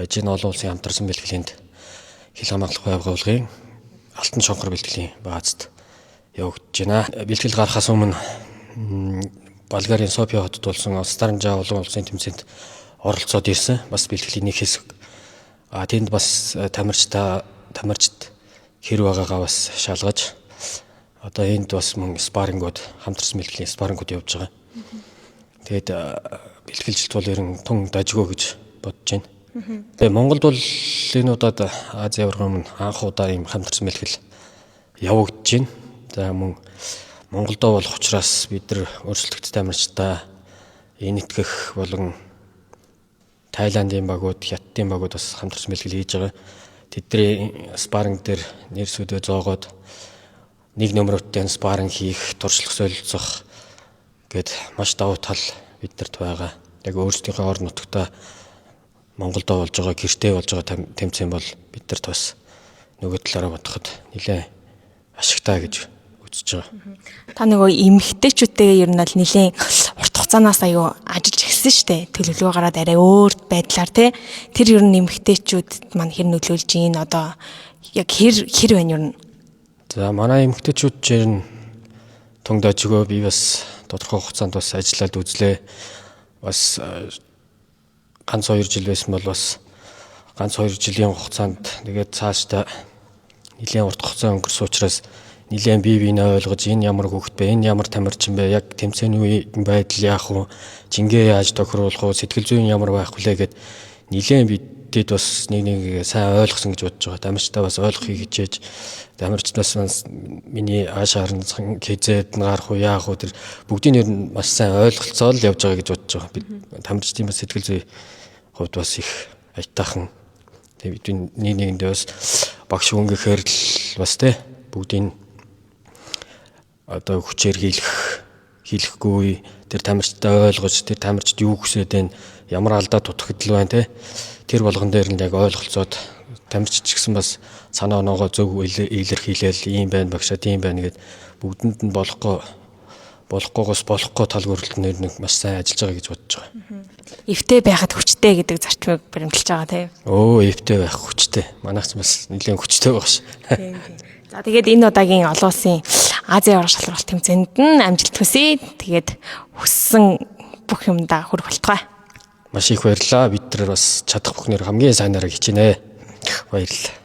байж энэ олон улсын хамтарсан бэлтгэлийн хил хамгаалах байгууллагын алтан шонхор бэлтгэлийн баазад явагдаж байна. Бэлтгэл гарахаас өмнө Болгариа София хотод болсон Странжа олон улсын тэмцээнд оролцоод ирсэн. Бас бэлтгэлийн нэг хэсэг. А тэнд бас тамирчид хэр байгаагаа бас шалгаж одоо энд бас мөн спаррингууд, хамтарсан бэлтгэлийн спаррингууд явж байгаа. Тэгээд бэлтгэлжилт бол ер нь тун дажгүй гэж бодож байна. Тэгээ Монголд бол энэ удаад Азийн аваргын өмнө анх удаа ийм хамтарсан бэлтгэл явагдаж байна. За мөн Монголдоо болох учраас бид нар өрсөлдөгч тамирчдаа Энэтхэг болон Таиландын багууд, Хятадын багууд бас хамтарсан бэлтгэл хийж байгаа. Тэдний спарринг дээр нэр сүдээ зоогоод нэг нөмрөттэй спарринг хийх, туршлага солилцох гэд маш давуу тал биднэрт байгаа. Яг өөрсдийнхөө орон нутагтаа Монголдо болж байгаа, гэртээ болж байгаа тэмцээн бол биднэрт бас нөгөө талаараа бодоход нэлээд ашигтай гэж үзэж байгаа. Та нөгөө эмэгтэйчүүдтэйгээ ер нь бол нэлээд урт хугацаанаас аюу ажиллаж эхэлсэн шүү дээ. Төлөвлөгөө гараад арай өөр байдлаар тий. Тэр ер нь эмэгтэйчүүд маань хэр нөлөөлж ийн одоо яг хэр хэр байна ер нь? За манай эмэгтэйчүүд ч ер нь тун дажгүй, би бас тодорхой хугацаанд бас ажиллаад үзлээ. Бас ганц 2 жил байсан бол бас ганц 2 жилийн хугацаанд тэгээд цаашдаа нэлээд урт хугацаа өнгөрсөн учраас нэлээд бие биенээ ойлгож, энэ ямар хүүхэд бэ, энэ ямар тамирчин бэ, яг тэмцээний үеийн байдал яах вэ, жингээ яаж тохируулах вэ, сэтгэл зүйн ямар байх вүлээ гэд нэлээд бидэд бас нэг нэг сайн ойлгосон гэж бодож байгаа. Тамирчдаа бас ойлгохыг хичээж, тамирчдаас миний ааш харан хизээд нь гарах уу, яах уу, тэр бүгдийг ер нь маш сайн ойлголцоод л явж байгаа гэж бодож байгаа. Бид тамирчдын бас сэтгэл зүй хувьд бас их аятайхан. Тэгээ бид нэг нэгэндээ бас багш хүн гэхээр л бас те бүгдийг одоо хүчээр хийлэхгүй, тэр тамирчдаа ойлгож, тэр тамирчид юу хүсээд байна, ямар алдаа дутагдал байна те, тэр болгон дээр нь яг ойлголцоод, тамирчид ч гэсэн бас санаа оноогоо зөв илэрхийлээл, ийм байна багшаа, тийм байна гэд бүгдэнд нь болохгүйгоос болохгүй тал гөрөлтнөр нэг маш сайн ажиллаж байгаа гэж бодож байгаа. Эвтэй байхад хүчтэй гэдэг зарчмыг баримталж байгаа тийм. Эвтэй байх хүчтэй. Манайх ч бас нэлээд хүчтэй байгаа ш. Тийм. За тэгээд энэ удаагийн олон улсын Азийн аварга шалралт тэмцээнд нь амжилт хүсье. Тэгээд хүссэн бүх юмдаа хүрэх болтугай. Маш их баярлалаа. Бид нар бас чадах бүхнээр хамгийн сайнараа хичээнэ. Баярлалаа.